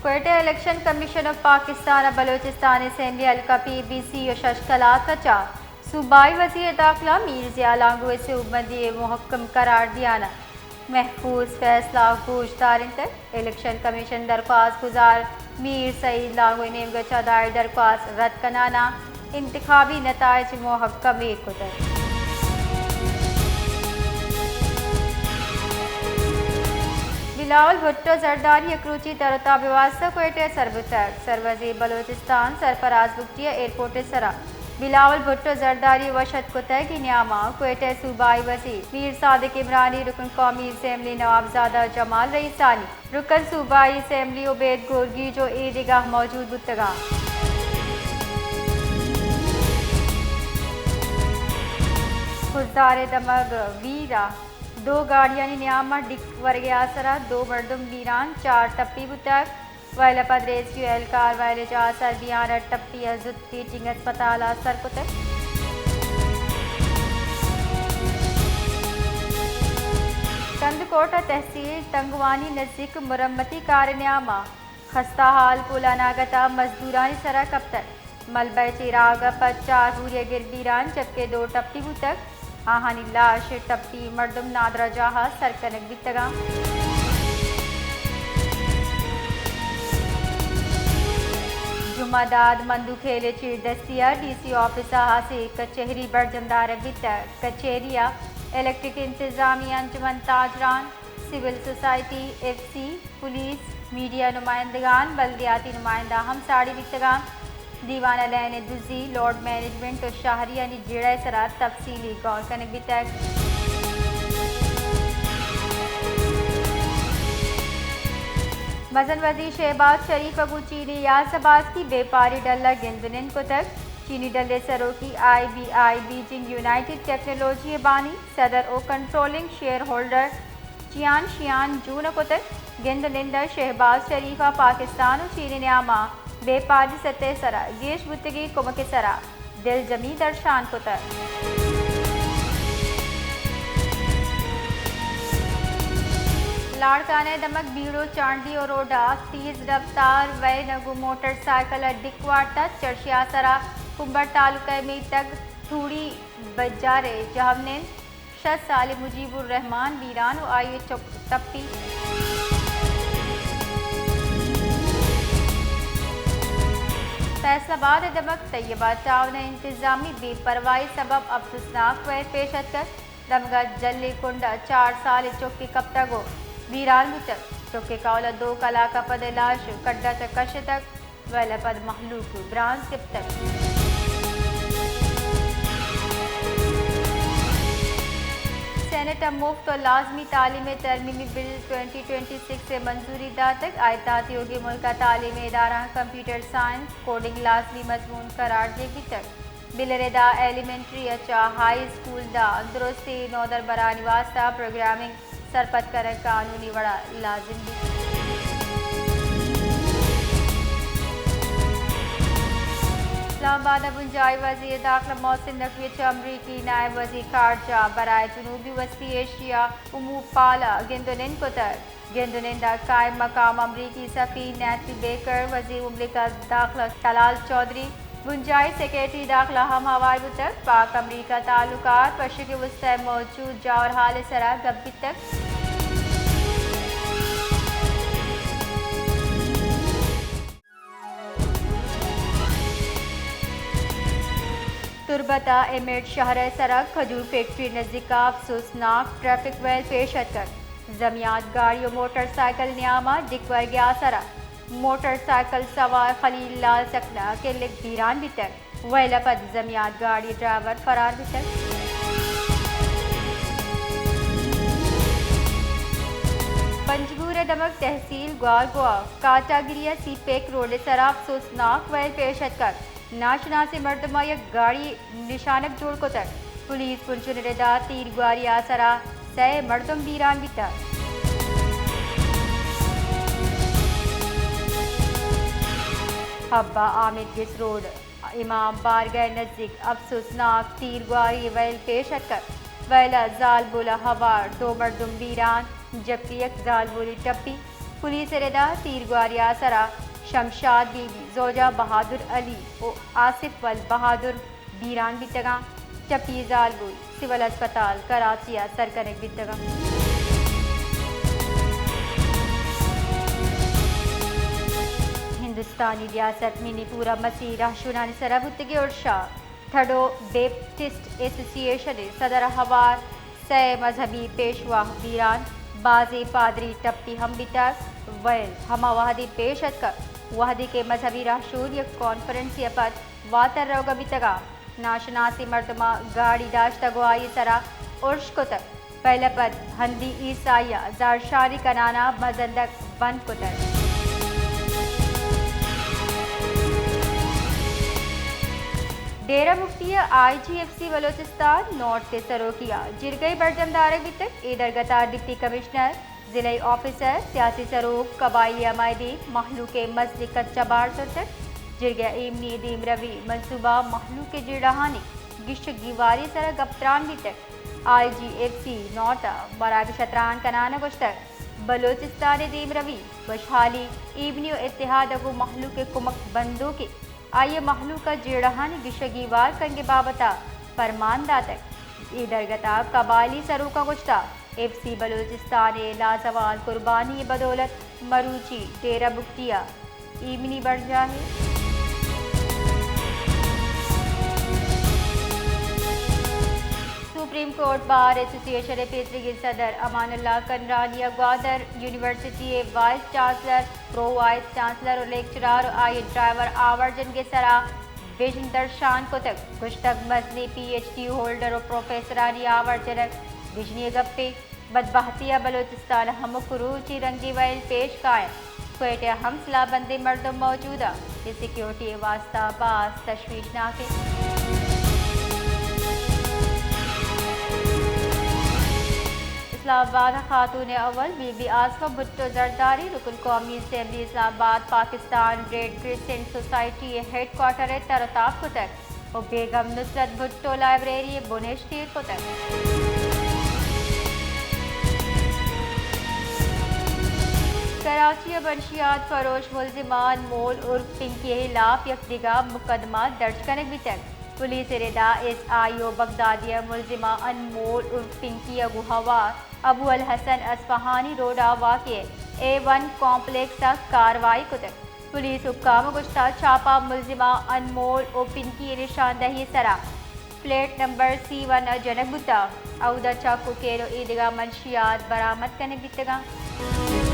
Quetta, election commission of Pakistan ءَ بلوچستان اسمبلی حلقہ پی B C ءُ شش کلاک ءَ چہ صوبائی وزیر داخلہ میر ضیاء لانگو ءِ سوبمندی ءَ مھکم قرار دیان ءَ محفوظ فیصلہ گوش دارینتگ۔ الیکشن کمیشن درخواست گزار میر سعید لانگو ءِ نیمگ ءَ چہ دائر درخواست رد کنان ءَ انتخابی نتائج مھکم ایر کتگ۔ بلاول بھٹو زرداری یک روچی تر ءُ تاب ءِ واستہ کوئٹہ ءَ سر بوتگ۔ سروزیر بلوچستان سرفراز بگٹی ءَ ایئرپورٹ ءِ سرا بلاول بھٹو زرداری ءِ وش اتک کتگ ءِ نیام ءَ کوئٹہ ءِ صوبائی وزیر میر صادق عمرانی، رکن قومی اسمبلی نوابزادہ جمال رئیسانی، رکن صوبائی اسمبلی عبید گورگیج ءُ اے دگہ موجود بوتگاں۔ خضدار ءِ دمگ ویر ءَ دو گاڑیانی نیام ءَ ڈیک ورگ ءِ آسر ءَ دو مردم بیران، چار ٹپی بوتگ۔ ویل ءَ پد ریسکیو اہلکار ویل ءِ جاہ ءَ سر بیان ءَ ٹپی ءَ زوت ٹیچنگ ہسپتال ءَ سر کتگ۔ کندکوٹ ءِ تحصیل تنگوانی نزیک مرمتی کار ءِ نیام ءَ خستہ حال پول اناگت ءَ مزدورانی سر ءَ کپتگ۔ ملبہ ءِ چیراگ ءَ پد چار پوریہ گر بیران، جبکہ دو ٹپی بوتگ۔ آہانی لاش ٹپی مردم نادراہ جاہ ءَ سر کنگ بیتگاں۔ جمعہ داد مندوخیل ءِ چیردستی ءَ ڈی سی آفس ءَ ہاسیں کچہری برجم دارگ بیتگ۔ کچہری ءَ الیکٹرک انتظامی انجمن تاجران، civil society, F C, police, media نمائندگان، بلدیاتی نمائندہ ہم ساڑی بیتگاں۔ دیوان ءَ لین ءِ دزی، لوڈ مینجمنٹ ءُ شہریانی جیڑہ ءِ سرا تفصیلی گور کنگ بیتگ۔ مزن وزیر شہباز شریف ءَ گوں چینی یازدہ باسکی بیپاری ڈل ءَ گند ءُ نند کتگ۔ چینی ڈل ءِ سروکی آئی بی آئی بیجنگ یونائیٹڈ ٹیکنالوجی ءِ بانی صدر ءُ کنٹرولنگ شیئر ہولڈر چیان شیان جون ءَ کتگ۔ گند ءُ نند ءَ شہباز شریف ءَ پاکستان ءُ چین ءِ نیام ءَ بیپاری سطح ءِ سرا گیش بوتگیں کمک ءِ سرا دلجمی درشان کتگ۔ لاڑکانہ ءِ دمگ بیڑو چانڈیو روڈ ءَ تیز رفتار وین ءَ گوں موٹر سائیکل ءَ ڈک وارتگ۔ چرشی ءِ آسر ءَ کمبر تعلقہ ءِ میتگ تھوڑی بجار ءِ جہمنند شصت سالی مجیب الرحمان بیران ءُ آئی ءِ چک ٹپی۔ فیصل آباد ءِ دمگ طیبہ ٹاؤن ءِ انتظامی بے پرواہی ءِ سبب افسوسناک ویل پیش اتکگ۔ دمگ ءَ جلی کنڈ ءَ چار سالی چکے کپتگ ءُ بیران بوتگ۔ چک ءِ کہول ءَ دو کلاک ءَ پد لاش کڈ ءَ چہ کشتگ۔ ویل ءَ پد مہلوک برانز گپتگ۔ سینیٹ ءَ مفت ءُ لازمی تعلیم ءِ ترمیمی بل ٹوئنٹی ٹوئنٹی سکس ءِ منظوری داتگ۔ آئی ءِ تہا تیوگیں ملک ءَ تعلیمی ادارہاں کمپیوٹر سائنس، کوڈنگ لازمی مضمون قرار دیگ بیتگ۔ بل ءِ ردا ایلیمنٹری ءَ چہ ہائی اسکول داں درستیں نودربرانی واستہ پروگرامنگ سرپد کنگ قانونی وڑ ءَ لازم بیت۔ اسلام آباد ءَ بنجاہی وزیر داخلہ محسن نقوی ءَ چہ امریکی نائب وزیر خارجہ برائے جنوبی وسطی ایشیا امور پال ءَ گند ءُ نند کتگ۔ گند ءُ نند ءَ قائم مقام امریکی سفیر نیتلی بیکر، وزیر مملکت داخلہ طلال چوہدری، بنجاہی سیکرٹری داخلہ ہم ہوار بوتگ۔ پاک امریکہ تعلقات، پشک وسطی ءَ موجود جاور حال ءِ سرا گپ بیتگ۔ تربت ءِ امیڈ شہر ءِ سرا کھجور فیکٹری ءِ نزیک ءَ افسوسناک ٹریفک ویل پیش اتکگ۔ زمیات گاڑی ءُ موٹر سائیکل ءِ نیام ءَ ڈک ورگ ءِ آسر ءَ موٹر سائیکل سوار خلیل لال سکنا کلک بیران بیتگ۔ ویل ءَ پد زمیات گاڑی ءِ ڈرائیور فرار بیتگ۔ پنجگور ءِ دمگ تحصیل گوارگو ءَ کاٹاگری ءِ سی پیک روڈ ءِ سرا افسوسناک ویل پیش اتکگ۔ ناشناسیں مردماں یک گاڑی نشانگ جوڑ کتگ۔ پولیس پنچن ءِ ردا تیر گواری ءِ آسرا سئے مردم بیران بیتگ۔ حب ءِ آمید گس روڈ امام بارگاہ ءِ نزیک افسوسناک تیر گواری ءِ ویل پیش اتکگ۔ ویل ءَ زالبول ءَ ہوار دو مردم بیران، جبکہ یک زالبولے ٹپی۔ پولیس ءِ ردا تیرگواری ءِ سرا شمشاد بی بی، زوجہ بہادر علی ءُ آصف ول بہادر بیران بیتگاں۔ ٹپی زالبول سول ہسپتال کراچی ءَ سر کنگ بیتگاں۔ ہندوستانی ریاست منی پور ءَ مسیحی رہشونانی سرا بوتگیں ارشا تھڈو بیپٹسٹ ایسوسی ایشن ءِ صدر ءَ ہوار سئے مذہبی پیشوا بیران، بازیں پادری ٹپی ہم بیتگ۔ ویل ہما وہدی پیش اتکگ، وہدے کہ مذہبی رہشون یک کانفرنسے ءَ پد واتر روگ ءَ بیتگ ءُ ناشناسیں مردماں گاڑی داشتگ ءُ آئی ءِ سرا ارش کتگ۔ ویل ءَ پد ہندی عیسائی ءَ زہرشانی کنان ءَ مزندگ بند کتگ۔ ڈیرہ بگٹی ءَ آئی جی ایف سی بلوچستان نارتھ ءِ سروکی ءَ جرگہ ءِ برجم دارگ بیتگ۔ اے درگت ءَ ڈپٹی کمشنر، ضلعی آفیسر، سیاسی سروک، قبائلی ہمایدی، مہلوک ءِ مزنیں کچ ءُ بار زرتگ۔ جرگہ ءِ ایمنی دیمروی منصوبہ، مہلوک ءِ جیڑہانی گیشگیواری ءِ سرا گپ تران بیتگ۔ آئی جی ایف سی نارتھ ءَ مراگش ءَ تران کنان ءَ گوشتگ، بلوچستان ءِ دیمروی، وشحالی، ایمنی ءُ اتحاد ءَ گوں مہلوک ءِ کمک بندوک ءَ آئی ءَ مہلوک ءَ جیڑہانی گیشگیوار کنگ ءِ بابت ءَ پرمان داتگ۔ اے درگت ءَ قبائلی سروکاں گوشتگ، ایف سی بلوچستان ءِ لازوال قربانی ءِ بدولت مروچی ڈیرہ بگٹی ءَ ایمنی برجاہ اِنت۔ سپریم کورٹ بار ایسوسی ایشن ءِ پیسریگیں صدر امان اللہ کنرانی ءَ گوادر یونیورسٹی ءِ vice chancellor, pro vice chancellor ءُ لیکچرار ءُ آئی ءِ ڈرائیور آور جنگ ءِ سرا وژن درشان کتگ۔ گوشتگ، مزنیں پی ایچ ڈی ہولڈر ءُ پروفیسرانی آور جنگ وژنی ءِ گپے۔ بدبہتی ءَ بلوچستان ءَ ہمک روچ اے رنگیں ویل پیش کاینت۔ کوئٹہ ءَ ہم سلاہ بندیں مردم موجود اَنت، اے سیکورٹی ءِ واستہ باز تشویشناک اِنت۔ اسلام آباد ءَ خاتون اول بی بی آصفہ بھٹو زرداری رکن قومی اسمبلی اسلام آباد پاکستان ریڈ کریسنٹ سوسائٹی ءِ ہیڈ کوارٹر ءَ تر ءُ تاب کتگ ءُ بیگم نصرت بھٹو لائبریری ءِ بنہشت ایر کتگ۔ کراچی ءَ منشیات فروش ملزماں انمول عرف پنکی ءِ ہلاپ یک دگہ مقدمہ درج کنگ بیتگ۔ پولیس ءِ ردا ایس آئی او بغدادی ءَ ملزماں انمول عرف پنکی ءَ گوں ہوار ابو الحسن اصفہانی روڈ ءَ واقع اے ون کمپلیکس ءَ کاروائی کتگ۔ پولیس حکام ءَ گوشتگ، چاپہ ملزماں انمول ءُ پنکی ءِ نشاندہی ءِ سرا فلیٹ نمبر سی ون ءَ جنگ بوتگ۔ اودا چک ءُ کیل ءُ ایدگہ منشیات برآمد کنگ بیتگ اَنت۔